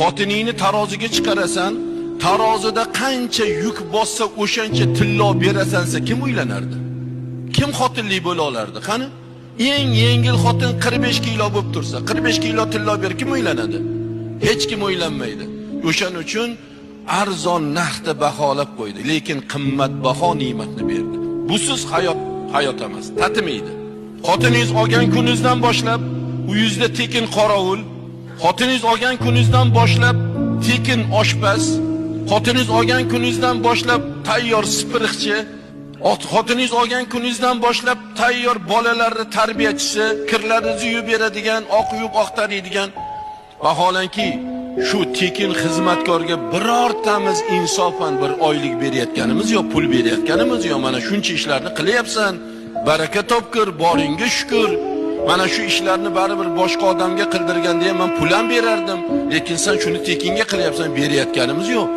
Xotiningni taroziga chiqarasan, tarozida qancha yuk bossa o'shancha tillo berasan desa kim uylanardi? Kim xotinli bo'la olardi? Qani? Eng yengil xotin 45 kilo bo'lib tursa, 45 kilo tillo ber, kim uylanadi? Hech kim uylanmaydi. O'shaning uchun arzon narxda baholab qo'ydi, lekin qimmatbaho ne'matni berdi. Busiz hayot hayot emas, tatimaydi. Xotiningiz olgan kuningizdan boshlab uyingizda tekin qorovul, xotiningiz olgan kuningizdan boshlab tekin oshpaz, xotiningiz olgan kuningizdan boshlab tayyor sipiriqchi, xotiningiz olgan kuningizdan boshlab tayyor bolalarni tarbiyachisi, kirlaringizni yuvib beradigan, oq yuvib oq tariydigan. Vaholanki shu tekin xizmatkorga birortamiz insofan bir oylik berayotganimiz yo'q, pul berayotganimiz yo'q. Mana shuncha ishlarni qilyapsan, baraka topkir, boringga shukur. Mana shu ishlarni baribir boshqa odamga qildirganda ham men pul ham berardim, lekin sen shuni tekinga qilyapsan, berayotganimiz yo'q.